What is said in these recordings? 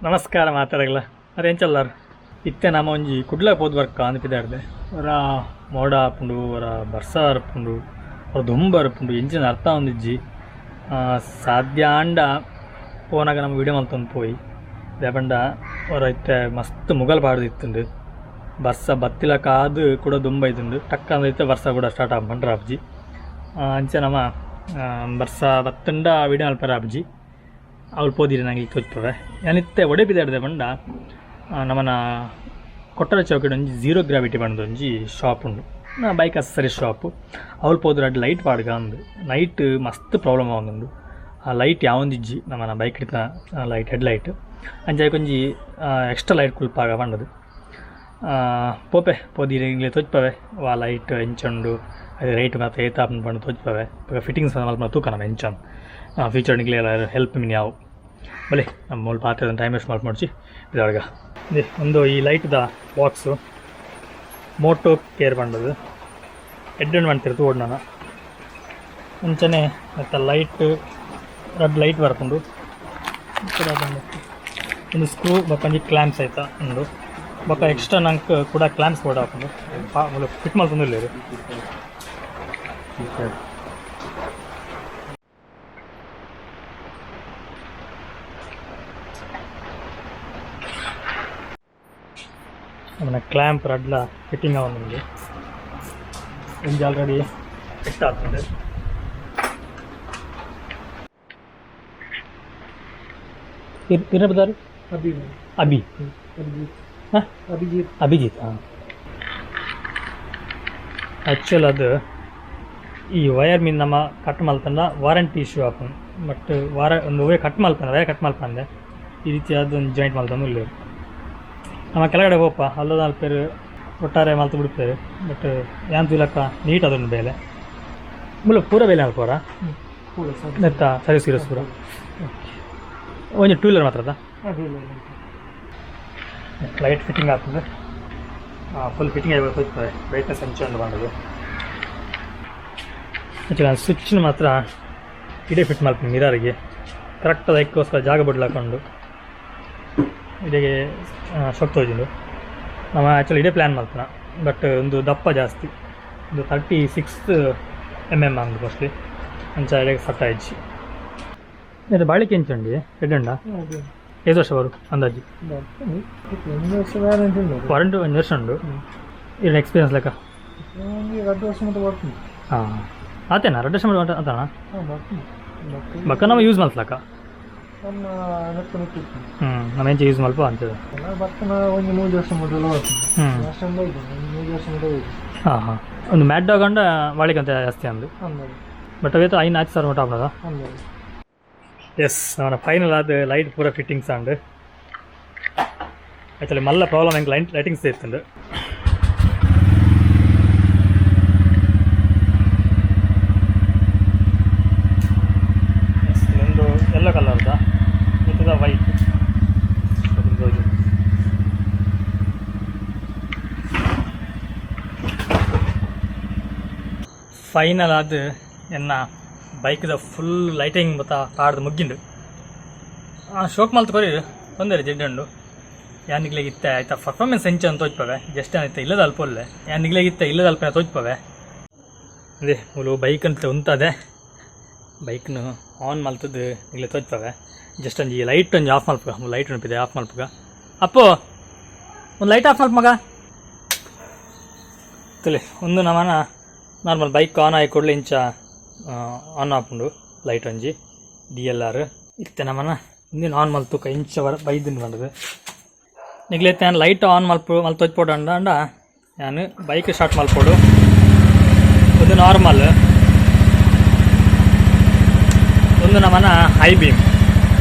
ನಮಸ್ಕಾರ ಮಾತಾಡಗಲ ಅರೆ ಎಂಚಲ್ಲಾರ್ ಇತ್ತೆ ನಮ ಒಂಜಿ ಕುಡ್ಲ ಪೋದು ವರ್ಕ ಅಂದ್ ಒರ ಮೋಡ ಆಪುಂಡು, ಒರ ಬರ್ಸ ಅರ್ಪುಂಡು, ಒರ ದೊಂಬು ಅರ್ಪುಂಡು, ಎಂಚಿನ ಅರ್ಥ ಒಂದಿಜ್ಜಿ. ಸಾಧ್ಯ ಆಂಡ ಪೋನಾಗ ನಮ್ಮ ವಿಡಿಯೋ ಮಲ್ತೊಂದು ಪೋಯಿ ದಾಯೆ ಒರ ಇತ್ತೆ ಮಸ್ತ್ ಮುಗಲ್ ಪಾಡ್ದಿತ್ತುಂಡು. ಬರ್ಸ ಬತ್ತಿಲ ಕಾದು ಕೂಡ ದುಂಬ ಐತುಂಡು, ಟಕ್ ಅಂದ್ ಇತ್ತೆ ಬರ್ಸ ಕೂಡ ಸ್ಟಾರ್ಟ್ ಆಪುಂಡು ಆಪುಜಿ. ಅಂಚ ನಮ ಬರ್ಸ ಬತ್ತುಂಡ ವಿಡಿಯೋ ಮಲ್ಪೆರೆ ಆಪುಜಿ. ಅವ್ಲು ಪೋದಿರಿ ನಂಗೆ ತೋಜ್ಪವೆ. ಯಾನ್ ಇತ್ತೆ ಒಡೆ ಪಿದಾಡ್ದೆ ಪಂಡ ನಮನ ಕೊಟ್ಟರ ಚೌಕಿಡ್ ಒಂಜಿ ಝೀರೋ ಗ್ರಾವಿಟಿ ಪಂದ್ ಒಂಜಿ ಶಾಪ್ ಉಂಡು, ಬೈಕ್ ಅಕ್ಸೆಸರೀಸ್ ಶಾಪ್. ಅವ್ಲು ಪೋದು ರಡ್ಡ್ ಲೈಟ್ ಪಾಡ್ಗ ಅಂದ್. ನೈಟ್ ಮಸ್ತ್ ಪ್ರಾಬ್ಲಮ್ ಆವೊಂದುಂಡು, ಆ ಲೈಟ್ ಯಾವೊಂದಿಜ್ಜಿ ನಮನ ಬೈಕ್ ಇತ್ತಿನ ಲೈಟ್, ಹೆಡ್ ಲೈಟ್. ಅಂಚ ಐಕೊಂಜಿ ಎಕ್ಸ್ಟ್ರಾ ಲೈಟ್ ಕುಲ್ಪಾಗ ಪಂಡದು ಪೋಪೆ ಪೋದಿರಿ ಇಂಗ್ಲೆ ತೋಜ್ಪವೆ. ವಾ ಲೈಟ್ ಎಂಚ ಉಂಡು, ಅದು ರೇಟ್ ಮಾತ ಏತ್ ಆಪುಂಡು ಪಂದ್ ತೋಜ್ಪವೆ. ಬೊಕ ಫಿಟ್ಟಿಂಗ್ಸ್ ಮಲ್ಪುನ ತೂಕ ನಮ ಎಂಚ ಫ್ಯೂಚರ್ ನಿಕ್ಲೆ ಹೆಲ್ಪ್ ಮಿನಿ ಆವು. ಬಲೆ ನಮ್ಮ ಮೂಲು ಪಾತೆರ್ದ್ ಟೈಮ್ ವೇಸ್ಟ್ ಮಲ್ಪೊಡ್ಚಿ, ಪಿದಾಡ್ಗ. ಒಂದು ಈ ಲೈಟ್ದ ಬಾಕ್ಸು, ಮೋಟೋ ಕೇರ್ ಪಂಡದು ಎಡ್ಡೆ ಉಂಡು ತೂವೊಡು ನನ. ಅಂಚನೆ ನೆತ್ತ ಲೈಟ್ ರಡ್ಡ್ ಲೈಟ್ ಬರ್ಪುಂಡು. ಒಂದು ಸ್ಕ್ರೂ ಬೊಕ ಒಂಜಿ ಕ್ಲ್ಯಾಂಪ್ಸ್ ಐತ ಉಂಡು. ಬೊಕ ಎಕ್ಸ್ಟ್ರಾ ನಂಕ್ ಕೂಡ ಕ್ಲ್ಯಾಂಪ್ಸ್ ಬೋರ್ಡ್ ಆಪುಂಡು, ಮೂಲು ಫಿಟ್ ಮಲ್ತೊಂದುಲ್ಲೆರ್. ನಮನ ಕ್ಲ್ಯಾಂಪ್ ರಡ್ಲ ಫಿಟ್ಟಿಂಗ್ ಆವೊಂದುಂಡು. ಒಂಜಿ ಆಲ್ರೆಡಿ ಫಿಟ್ ಆತುಂಡು. ಇರ್ನ ಪುದರ್? ಅಭಿ. ಅಭಿ. ಅಭಿಜಿತ್. ಹಾಂ. ಅಭಿಜಿತ್. ಅಭಿಜಿತ್. ಹಾಂ, ಆ್ಯಕ್ಚುಲ್ ಅದು ಈ ವಯರ್ ಮೀನ್ ನಮ್ಮ ಕಟ್ ಮಲ್ತಂಡ ವಾರಂಟಿ ಇಶ್ಯೂ ಆಪುಂಡು. ಬಟ್ ವಾರ ಒಂದು ವೇ ಕಟ್ ಮಲ್ಪಂದೆ, ವಯರ್ ಕಟ್ ಮಲ್ಪಂದೆ ಈ ರೀತಿ ಒಂದು ಜಾಯಿಂಟ್ ಮಲ್ತೊಂದು ಉಲ್ಲೆರ್. ನಮ್ಮ ಕೆಳಗಡೆ ಪೋಪ ಅಲ್ಲದ ಮಲ್ಪೆರ್, ಒಟ್ಟಾರೆ ಮಲ್ತ್ ಬಿಡ್ಪೆರ್. ಬಟ್ ಯಾನ್ ತೂಲಕ್ಕ ನೀಟ್ ಅದೊಂದು ಬೇಲೆ. ಮೂಲು ಪೂರ ಬೇಲೆ ಮಲ್ಪುವರಾ? ಪೂರ ಸರಿ. ನೆತ್ತ ಸರ್ವಿಸ್ ಗಿರ್ವಿಸ್ ಪೂರ? ಒಂಜಿ ಟೂ ವೀಲರ್ ಮಾತ್ರದಾ? ಲೈಟ್ ಫಿಟ್ಟಿಂಗ್ ಆಗ್ತದೆ, ಫುಲ್ ಫಿಟ್ಟಿಂಗ್ ಆಗಿ ಬರ್ತದೆ. ಬ್ರೈಟ್ನೆಸ್ ಎಂಚ ಉಂಡು ಪಂಡದು. ಆ್ಯಕ್ಚುಲಿ ನಾನು ಸ್ವಿಚ್ ಮಾತ್ರ ಇಡೇ ಫಿಟ್ ಮಲ್ಪುನಿ. ಮಿರರ್ಗೆ ಕರೆಕ್ಟ್ ಅದಕ್ಕೋಸ್ಕರ ಜಾಗ ಬಿಡ್ಲಾಕೊಂಡು ಇಡೆಗೆ ಶೋಕ್ ತೋಜುಂಡು. ನಮ್ಮ ಆ್ಯಕ್ಚುಲಿ ಇಡೇ ಪ್ಲ್ಯಾನ್ ಮಲ್ಪುನ, ಬಟ್ ಒಂದು ದಪ್ಪ ಜಾಸ್ತಿ, ಒಂದು 36 mm ಅಂದು ಮೋಸ್ಟ್ಲಿ. ಅಂಚ ಇಡೆಗೆ ಸೆಟ್ ಆಯ್ಜಿ. ಇದು ಬಾಳಿಕೆ ಎಂಚ ಉಂಡು? ಎಡ್ಡೆ ಉಂಡಾ? ಏತ್ ವರ್ಷ ಬರು ಅಂದಾಜಿ? ಒಂದು ವರ್ಷ ವ್ಯಾರಂಟಿ ಉಂಟು. ವಾರಂಟಿ ಒಂದು ವರ್ಷ ಉಂಡು. ಇನ್ನು ಎಕ್ಸ್ಪೀರಿಯನ್ಸ್ ಲೆಕ್ಕ? ಒಂದು 2 ವರ್ಷ ಮಟ್ಟ ಬರ್ತದೆ. ಹಾಂ, ಆತೇನಾ? 2 ವರ್ಷ ಮಾಡಿ ಆತನಾ? ಹಾಂ, ಬರ್ತದೆ ಬರ್ತದೆ. ಬಕ್ಕ ನಮ್ಮ ಯೂಸ್ ಮಲ್ತ್ಲಕ್ಕ. ನಮ್ಮ ನೆತ್ತ ಮಿತ್ತಿತ್ತು. ಹ್ಞೂ, ನಮ್ಮ ಎಂಚ ಯೂಸ್ ಮಲ್ಪ ಅಂತದ. ಬರ್ತನ ಒಂದು 3 ವರ್ಷ ಮೊದಲು ಬರ್ತದೆ. ಹ್ಞೂ. ವರ್ಷ ಒಂದು ಐದು, ಒಂದು 3 ವರ್ಷ ಮಟ್ಟ ಐದು. ಹಾಂ ಹಾಂ, ಒಂದು ಮ್ಯಾಡ್ ಡಾಗ್ ಅಂಡ ಬಾಳಿಕೆ ಅಂತ ಜಾಸ್ತಿ ಅಂದು. ಅಂದಾಜು. ಬಟ್ ಅವೇತ 5-4 ಸಾವಿರ ಮಟ್ಟ ಆಪುನದ. ಅಂದಾಜು. ಎಸ್, ಅವನ ಫೈನಲ್ ಆದ ಲೈಟ್ ಪೂರ ಫಿಟ್ಟಿಂಗ್ಸ್ ಆಂಡ್. ಆ್ಯಕ್ಚುಲಿ ಮಲ್ಲ ಪ್ರಾಬ್ಲಮ್ ಎಂಕ್ ಲೈಟ್ ಲೈಟಿಂಗ್ಸ್ ಇತ್ತುಂಡು. ಎಸ್, ಒಂದು ಯೆಲ್ಲೋ ಕಲರ್ದ, ಮಿತ್ತದ ವೈಟ್. ಫೈನಲ್ ಆದ ಎನ್ನ ಬೈಕ್ದ ಫುಲ್ ಲೈಟಿಂಗ್ ಬತ್ತ ಪಾಡ್ದು ಮುಗ್ಗಿಂಡು. ಶೋಕ್ ಮಲ್ತ್ ಕೊರಿ ತೊಂದರೆ ಜಡ್ಡುಂಡು. ಯಾನ್ ನಿಗ್ಲೆಗ್ ಇತ್ತೆ ಆಯ್ತಾ ಪರ್ಫಾರ್ಮೆನ್ಸ್ ಎಂಚ ಅಂತ ತೋಜ್ಪವೆ. ಜಸ್ಟ್ ಏನಾಯ್ತು ಇಲ್ಲದ ಅಲ್ಪ ಒಲ್ಲೆ. ಯಾನ್ ನಿಗ್ಲೆಗ್ ಇತ್ತೆ ಇಲ್ಲದ ಅಲ್ಪ ತೋಜ್ಪವೆ. ಅದೇ ಮೂಲು ಬೈಕ್ ಅಂತ ಉಂತದೆ. ಬೈಕ್ನು ಆನ್ ಮಲ್ತದ್ದು ನಿಗ್ಲೆ ತೋಜ್ಪವೆ. ಜಸ್ಟ್ ಒಂಜಿ ಲೈಟ್ ಒಂಜಿ ಆಫ್ ಮಲ್ಪುಗ. ಲೈಟ್ ಉಂಪಿದೆ, ಆಫ್ ಮಲ್ಪುಗ. ಅಪ್ಪು, ಒಂದು ಲೈಟ್ ಆಫ್ ಮಲ್ಪ ಮಗ. ತುಲೆ, ಒಂದು ನಮನ ನಾರ್ಮಲ್ ಬೈಕ್ ಆನ್ ಆಯಿ ಕೂಡಲೇ ಇಂಚ ಆನ್ ಆಪುಂಡು ಲೈಟ್ ಒಂಜಿ ಡಿ ಎಲ್ ಆರ್. ಇತ್ತೆ ನಮನ ಇಂದಿನ ಆನ್ ಮಲ್ತುಕ ಇಂಚ ಬರ ಬೈದಿನ ಪಂಡದು. ನಿಗ್ಲೈತೆ ಯಾನ್ ಲೈಟ್ ಆನ್ ಮಲ್ಪು ಮಲ್ತ್ ತೋಜ್ಪೊಡು ಅಂಡ ಅಂಡ ಯಾನ್ ಬೈಕ್ ಸ್ಟಾರ್ಟ್ ಮಲ್ಪೊಡು. ಒಂದು ನಾರ್ಮಲ್, ಒಂದು ನಮನ ಹೈ ಬೀಮ್,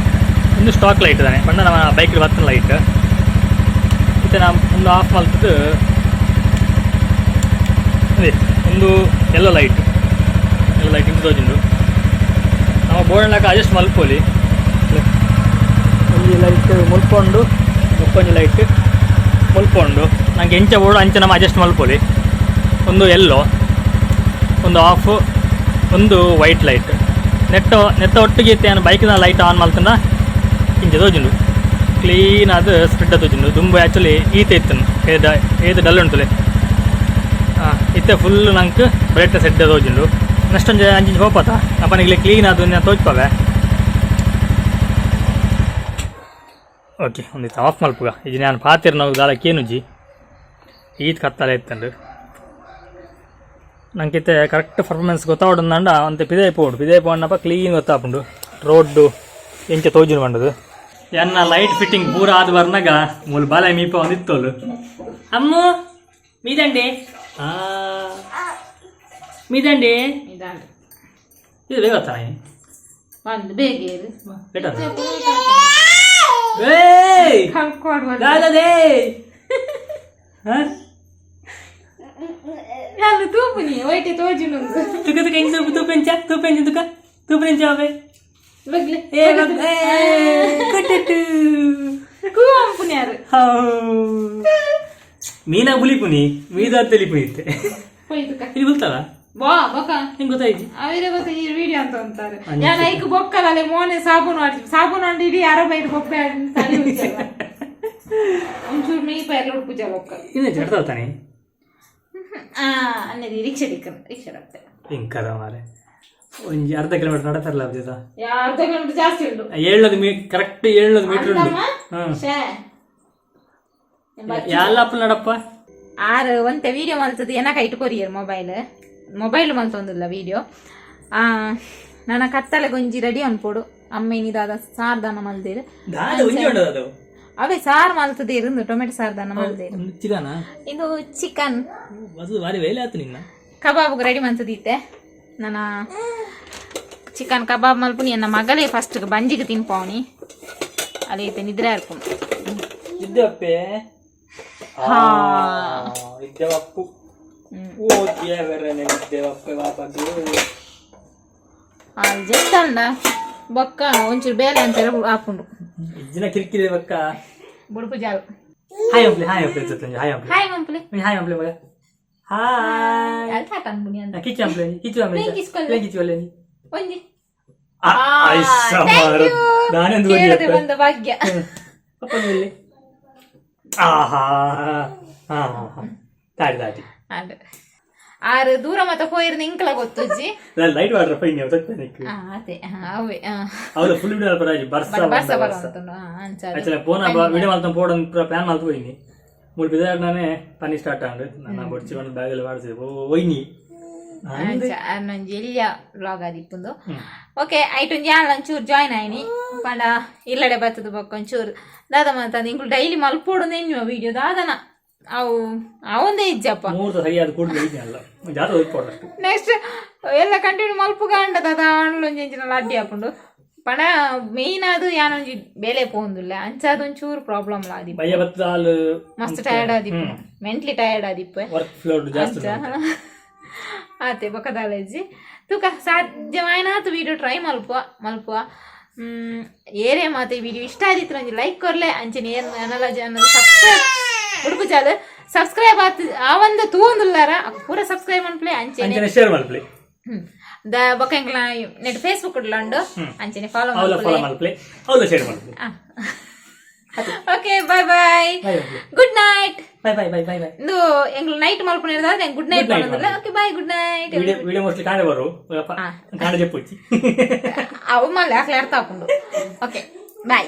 ಒಂದು ಸ್ಟಾಕ್ ಲೈಟ್ ತಾನೆ ಪಂಡ ನಮ್ಮ ಬೈಕ್ ಬತ್ತನ ಲೈಟ್. ಇತ್ತೆ ನಾ ಒಂದು ಆಫ್ ಮಲ್ತದ್ದು. ಅದೇ ಒಂದು ಎಲ್ಲೋ ಲೈಟ್, ಎಲ್ಲೋ ಲೈಟ್ ಇಂಚ ತೋಜುಂಡು. ನಮ್ಮ ಬೋರ್ಡ್ ಅಡ್ಜಸ್ಟ್ ಮಲ್ಪೊಲಿ. ಒಂಜಿ ಲೈಟ್ ಮುಲ್ಪೊಂಡು, ಬೊಕ್ಕೊಂಜಿ ಲೈಟ್ ಮುಲ್ಪೊಂಡು. ನಂಗೆ ಎಂಚ ಬೋರ್ಡ್ ಅಂಚ ನಮ್ಮ ಅಡ್ಜಸ್ಟ್ ಮಲ್ಪೊಲಿ. ಒಂದು ಎಲ್ಲೋ, ಒಂದು ಆಫ್, ಒಂದು ವೈಟ್ ಲೈಟ್. ನೆಟ್ಟ ನೆತ್ತ ಒಟ್ಟಿಗೆ ಇತ್ತೆ ಬೈಕ್ನ ಲೈಟ್ ಆನ್ ಮಲ್ತಂಡ ಇಂಚ ತೋಜುಂಡು. ಕ್ಲೀನ್ ಆದ್ ಸ್ಪ್ರೆಡ್ ತೋಜುಂಡು. ದುಂಬು ಆಕ್ಚುಲಿ ಈತೆ ಇತ್ತು, ಏದ ಏತ್ ಡಲ್ ಉಂಟುಲೆ. ಇತ್ತೆ ಫುಲ್ ನಂಕ್ ಬ್ರೈಟ್ನೆಸ್ ಎಡ್ಡೆ ತೋಜುಂಡು. ನೆಕ್ಸ್ಟ್ ಒಂಜಿ ಅಂಚಿಂಚಿ ಪೋಪತ ಅಪ್ಪನಿಗೆ ಕ್ಲೀನ್ ಆದ್ ಒಂಜಿ ತೋಜ್ಪವೆ. ಓಕೆ, ಒಂದಿತ್ತು ಆಫ್ ಮಲ್ಪುಗ. ಇಜ್ಜಿ ನಾನು ಪಾತಿರ್ನವು ದಾಲ ಕೇನುಜಿ. ಈತ್ ಕತ್ತಲೆ ಇತ್ತಂಡು. ನಂಕಿತ್ತೆ ಕರೆಕ್ಟ್ ಪರ್ಫಾರ್ಮೆನ್ಸ್ ಗೊತ್ತಾವಡಂದಾಂಡ ಅಂತೆ ಪಿದಾಯಿ ಪೋಡು. ಪಿದಾಯಿ ಪೋಂಡಪ್ಪ ಕ್ಲೀನ್ ಗೊತ್ತಾಪುಂಡು ರೋಡ್ಡು ಎಂಚ ತೋಜುನು ಪಂಡದು. ಎನ್ನ ಲೈಟ್ ಫಿಟ್ಟಿಂಗ್ ಪೂರ ಆದ್ ಬರ್ನಾಗ ಮೂಲು ಬಾಲೆ ಮೀಪ ಒಂದಿತ್ತೋಲು. ಅಮ್ಮು ಮೀದಂಡೆ ಮೀದಂಡೆ. ಇದು ಬೇಗ ಗೊತ್ತಾ? ಒಂದು ಬೇಗ ಇರು. ಬೇಟ. ಏಯ್! ಕಲ್ಕೊಡುವ. ದಾದದೇ ಹಾ. ನಾನು ತೂಪುನಿ ವೈಟೆ ತೋಜುನು. ತುಕ ತುಕ ಎಂಚ ತೂಪು ತೂಪು ಎಂಚ ತೂಪು ಎಂಚ ತುಕ ತೂಪು ಎಂಚ ಅವೇ. ಬಗ್ಲೆ. ಏ ಏ ಕಟ್ಟಟ್ಟು. ಕೂಂಪುನ್ಯಾರು. ಮೀನಾ ಬುಲಿಪುನಿ ಮೀದ ತಿಳಿಪುನಿ ಇತ್ತೆ. ಪೊಯ್ದುಕ. ಇಲ್ಲಿ ಬುಲ್ತಾವ. ಬಾ ಬೊಕ. ಹೆಂಗ್ ಗೊತ್ತಾಯ್ತು? ಅವಿರೆ ಗೊತ್ತ ಈ ವಿಡಿಯೋ ಅಂತ ಅಂತಾರೆ. ಯಾನ್ ಐಕ್ ಬೊಕ್ಕಲಲೆ ಮೋನೆ ಸಾಬೂನು ಆಡಿ ಸಾಬೂನು ಅಂಡಿ ಇಡೀ ಅರಬೈದು ಬೊಬ್ಬೆ ಆಡಿ ತಲೆ ಉಜ್ಜಲ್ಲ. ಒಂಚೂರು ಮೀ ಪೈರ್ಲ ಉಡ್ಪುಜ ಬೊಕ್ಕ. ಇನ್ನು ಜಡ್ತಾವ ತಾನೆ. ಆ ಅನ್ನದಿ ರಿಕ್ಷಾ ದಿಕ್ಕನ್ ರಿಕ್ಷಾ ಡಪ್ತೆ. ಹಿಂಕದ ಮಾರೆ, ಒಂಜಿ ಅರ್ಧ ಕಿಲೋಮೀಟರ್ ನಡತಾರಲ್ಲ ಅಬ್ಜಿತ. ಯಾ ಅರ್ಧ ಕಿಲೋಮೀಟರ್ ಜಾಸ್ತಿ ಉಂಟು. ಏಳ್ನೂರು ಮೀ ಕರೆಕ್ಟ್ 700 ಮೀಟರ್ ಉಂಟು. ಅಲ್ಲಮ್ಮ? ಹ್ಮ್. ಶೇ. ಯಾಲ್ಲ ಅಪ್ಪಲ್ ನಡಪ್ಪ. ಆರು ಒಂತೆ ವಿಡಿಯೋ ಮಲ್ತದ ಏನಕ ಇಟ್ಟು ಕೊರಿಯರ್ ಮೊಬೈಲ್ ಮೊಬೈಲ್ ಮಲ್ತೊಂದಿಲ್ಲ ವಿಡಿಯೋ. ನನ್ನ ಕತ್ತಲೆ ಗೊಂಜಿ ರೆಡಿ ಅನ್ಪೋಡು. ಅಮ್ಮ ಇನಿದಾದ ಸಾರ್ ದಾನ ಮಲ್ದೇರು. ದಾದ ಒಂಜಿ ಉಂಡದ ಅದು? ಅವೇ ಸಾರ್ ಮಲ್ತದೆ ಇருந்து ಟೊಮೆಟೊ ಸಾರ್ ದಾನ ಮಲ್ದೇರು. ಚಿಕನ? ಇದು ಚಿಕನ್. ಅದು ಬಾರಿ ವೇಲೆ ಆತು ನಿನ್ನ. Kebab ready ಮಂತದಿತ್ತೆ. ನನ್ನ ಚಿಕನ್ ಕಬಾಬ್ ಮಲ್ಪುನಿ. ಎನ್ನ ಮಗಳೇ ಫಸ್ಟ್ ಬಂಜಿಗೆ ತಿನ್ಪಾವನಿ. ಅಲ್ಲಿ ಐತೆ ನಿದ್ರೆ ಹಾರ್ಕೊಂಡು. ಇದ್ದಪ್ಪೆ. ಹಾ. ಇದ್ದವಪ್ಪು. ಓ ದೇವರೇ, ಇದ್ದವಪ್ಪೆ ವಾಪದು. ಅಲ್ಲಿ ಜೆತ್ತಂಡ ಬೊಕ್ಕ ಒಂಚೂರು ಬೇಲೆ ಅಂತೆಲ್ಲ ಹಾಕೊಂಡು. ಇಜ್ಜಿನ ಕಿರಿಕಿರಿ ಬಕ್ಕ. ಬುಡುಪು ಜಾಲು. ಹಾಯ್ ಅಂಪ್ಲಿ, ಹಾಯ್ ಅಂಪ್ಲಿ ಜೊತೆ, ಹಾಯ್ ಅಂಪ್ಲಿ. ಹಾಯ್ ಮಂಪ್ಲಿ. ಹಾಯ್ ಅಂಪ್ಲಿ ಮಗ, ಹಾಯ್. ಅಲ್ಲಿ ಸಾಕನ್ಬುನಿ ಅಂತ. ಕಿಚ್ಚು ಅಂಪ್ಲಿ, ಕಿಚ್ಚು ಅಂಪ್ಲಿ. ಪ್ಲೇನ್ ಕಿಚ್ಕೊಳ್ಳಿ. ಕಿಚ್ಚು. ಒಂಜಿ. ನಾನೆಂದು ಕೇಳದೆ ಬಂದ ಭಾಗ್ಯ. ಪಪ್ಪನಲ್ಲಿ ಆಹಾ ಹಾ ಹಾ ತಾಡಿ ತಾಡಿ. ಅದ್ ಆರು ದೂರ ಮತ್ತ ಪೋಯಿರ್ನ ಇಂಕ್ಲ ಗೊತ್ತುಜ್ಜಿ. ಲೈಟ್ ವಾಟರ್ ಫೈನ್ ತಪ್ಪು. ಆ, ಅದೇ ಹಾ, ಅವೇ ಆ. ಹೌದು, ಫುಲ್ ವಿಡಿಯೋ ಅಲ್ಪ ಬರ್ಸ. ಬರ್ಸ ಬರುವಂತುಂಡು ಅಂಚ ಅದು. ಆಕ್ಚುಲಿ ಫೋನ್ ವಿಡಿಯೋ ಮಲ್ತ ಪೋಡನ್ ಪ್ಲಾನ್ ಮಲ್ತ ಹೋಯ್ನಿ. ಮೂರು ಬಿದಾಡ್ನಾನೆ ಪನಿ ಸ್ಟಾರ್ಟ್ ಆಂಡ್ ನನ್ನ ಬೊಡ್ಚಿ ಬಂದು ಬ್ಯಾಗಲ್ಲಿ ವಾಡ್ಸಿ ಹೋಯ್ನಿ. ಅಂಚ ಅರ್ನೊಂಜಿ ಎಲ್ಯ ವ್ಲಾಗ್ ಆದಿಪ್ಪುಂದು. ಓಕೆ, ಐಟ್ ಒಂಜಿ ಯಾನ್ ಒಂಚೂರು ಜಾಯ್ನ್ ಆಯ್ನಿ ಪಂಡ ಇಲ್ಲಡೆ ಬರ್ತದ. ಬೊಕ್ಕ ಒಂಚೂರು ದಾದ ಮಾತ ಇಂಕುಲು ಡೈಲಿ ಮಲ್ಪೋಡು ನೆನ್ನುವ ವಿಡಿಯೋ ದಾದನ ಅವು ಅವಂದೇ ಇಜ್ಜಪ್ಪ. ಮೂರ್ತ ಸರಿಯಾದ ಕೂಡಲೇ ಹೋಯ್ನಿ ಅಲ್ಲ ಜಾತ್ರೆ ಹೋಗಿ ಪೋಡಷ್ಟು. ನೆಕ್ಸ್ಟ್ ಎಲ್ಲ ಕಂಟಿನ್ಯೂ ಮಲ್ಪುಗ ಅಂಡ ದಾದ ಆಂಡ್ಲೊಂಜಿ ಎಂಚಿನ ಅಡ್ಡಿ ಆಪುಂಡು. ಪಂಡ ಮೇಯ್ನ್ ಅದು ಯಾನೊಂಜಿ ಬೇಲೆ ಪೋಂದುಲ್ಲ. ಅಂಚ ಅದೊಂಚೂರು ಪ್ರಾಬ್ಲಮ್ ಲಾ ಆದಿಪ್ಪು. ಬಯ್ಯ ಬತ್ತಾಲ್. ಮಸ್ತ್ tired ಆದಿಪ್ಪು, mentally tired ಆದಿಪ್ಪು. Work flowed ಜಾಸ್ತಿ. ಆತೆ ಬೊಕದಾಲೇಜಿ ತೂಕ ಸಾಧ್ಯವಾಯಿನಾತ್ ವಿಡಿಯೋ ಟ್ರೈ ಮಲ್ಪುವ ಮಲ್ಪುವ. ಏರೇ ಮಾತೆ ವಿಡಿಯೋ ಇಷ್ಟ ಆದಿತ್ತು ಒಂಜಿ ಲೈಕ್ ಕೊರ್ಲೆ. ಅಂಚನೆ ಏರ್ ಅನಲಜ್ ಅನ್ನೋದು ಸಬ್ಸ್ಕ್ರೈಬ್ ಉಡುಪು ಚಾಲು ಸಬ್ಸ್ಕ್ರೈಬ್ ಆತ್ ಆ ಒಂದು ತೂವೊಂದುಲ್ಲಾರ ಪೂರ ಸಬ್ಸ್ಕ್ರೈಬ್ ಅನ್ಪ್ಲೆ ಅಂಚನೆ. ಅಂಚನೆ ಶೇರ್ ಮಲ್ಪ್ಲೆ. The ಬೊಕ ಎಂಕ್ಲ ನೆಟ್ ಫೇಸ್ಬುಕ್ ಉಂಡು, ಅಂಚನೆ ಫಾಲೋ ಅವಲ ಮಲ್ಪುಲೆ. ಫಾಲೋ ಮಲ್ಪ್ಲೆ, ಅವಲ ಶೇರ್ ಮಲ್ಪ್ಲೆ. Okay, bye bye. Bye. Good night. Bye bye bye bye bye. ಇಂದು ಎಂಗ್ಲು ನೈಟ್ ಮಲ್ಪುನಿರ್ದಾದ್ರೆ ಗುಡ್ ನೈಟ್ Good night. ಪನ್ನೊಂದುಲ್ಲ. Okay, bye, good night. Video video mostly ಕಾಣೆ ಬರು ಕಾಣೆ ಜಪ್ಪುಚ್ಚಿ. ಅವು ಮಲ್ಲೆ ಅಕ್ಲೆ ಅರ್ಥ ಹಾಕೊಂಡು. Okay, bye.